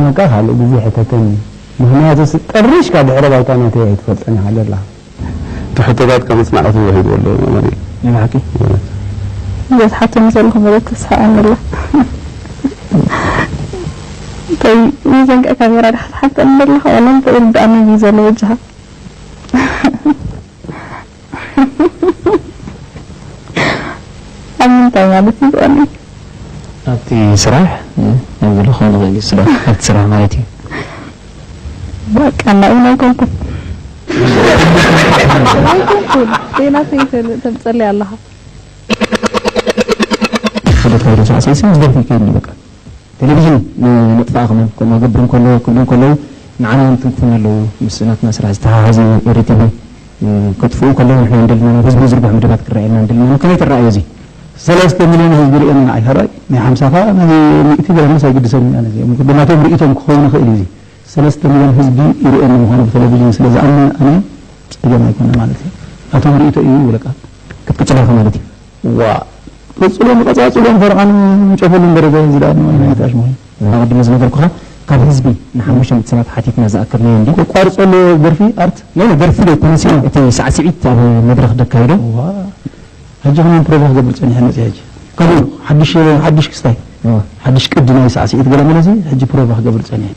በቃ ካልእ ግዜ ሕተተኒ። ምኽንያቱ ስ-፣ ጠሪሽካ ድሕረ ባይታ ናተይ ኣይትፈልጦን ኢኻ ዘለኻ። እቲ ሕቶታትካ መጽናዕቲ ወሂብዎ ኣሎ ማለት እዩ። ናይ ብሓቂ? እዛ ትሓተኒ ዘለኹ መደብ ተስሓቐኒ ኣላ። እንታይ፣ ብዘንቀ ካሜራ ዲኻ ትሓተኒ ዘለኻ? ዋላ እንታይ ይርድኣኒ እዩ ዘሎ በጃኻ? ኣብ ምንታይ ማለት እዩ ብቐንዱ? ኣብቲ ስራሕ፣ እ፣ ናብ ዘለኹም ንኽእል እዩ ስለ ኣብቲ ስራሕ ማለት እዩ። በቃ፣ ናብኡ ኣይኮንኩን። ኣይኮንኩን። ዜና ተይተ-፣ ተምጸለይ ኣለኻ። ክደት ከይደ ሳዕሰይሲ ምስ ደርፊ ይከይድ እዩ በቃ። ቴሌቪዥን ን-፣ ነጥፋእ ከማን ከምኡ ገብር እንከሎ፣ ክብሉ እንከለዉ፣ ንዓና እውን ትንክፉና ኣለዉ። ምስ ናትና ስራሕ ዝተሓሓዝ እዩ፣ ኤሪ ቲቪ፣ እ፣ ከጥፍኡ ከለዉ፣ ንሕና እንደልና ናብ ህዝቢ ዝርግሑ መደባት ክረኣየልና እንደልና፣ ከመይ ትረኣዮ እዚ? ሰለስተ ሚልዮን ህዝቢ ርእየኒ ንዓይ፣ ሕራይ ናይ ሓምሳ ኸኣ ናይ ሚእቲ ገለ መልስ ኣይግድሰኒ ኣነ። እዚኦም ብናቶም ርእይቶም ክኸውን ይኽእል እዩ እዚ። ሰለስተ ሚልዮን ህዝቢ ይርእየኒ ምዃኑ ብቴሌቪዥን ስለ ዝኣምን ኣነ ጸገም ኣይኮነ ማለት እዩ። ናቶም ርእይቶ እዩ ይብለካ። ክትቅጽል ኢኻ ማለት እዩ። ዋ፣ ቀጽሎ፣ ቀጻጽሎ፣ ፈርቓን ምጨፈሉን ደረጃ እዚ ደኣ ንዋይ ናይ ታሽ መሆን። ኣቐድመ ዝነገርኩኻ፣ ካብ ህዝቢ ንሓሙሽተ ሚእቲ ሰባት ሓቲትና ዝኣከብናዮ እንዲ። ከቋርጾ ኣለዎ ደርፊ ኣርት? ናይ ደርፊ ዶ ተነሲኡ፣ እቲ ሳዕስዒት ኣብ መድረኽ ደካይዶ? ዋ፣ ሕጂ ከማን ፕሮቫ ክገብር ጸኒሐ መጽእ ሕጂ። ከምኡ? ሓድሽ፣ ሓድሽ ክስታይ። ዋ። ሓድሽ ቅዲ ናይ ሳዕስዒት ገለ መለሲ፣ ሕጂ ፕሮቫ ክገብር ጸኒሐ።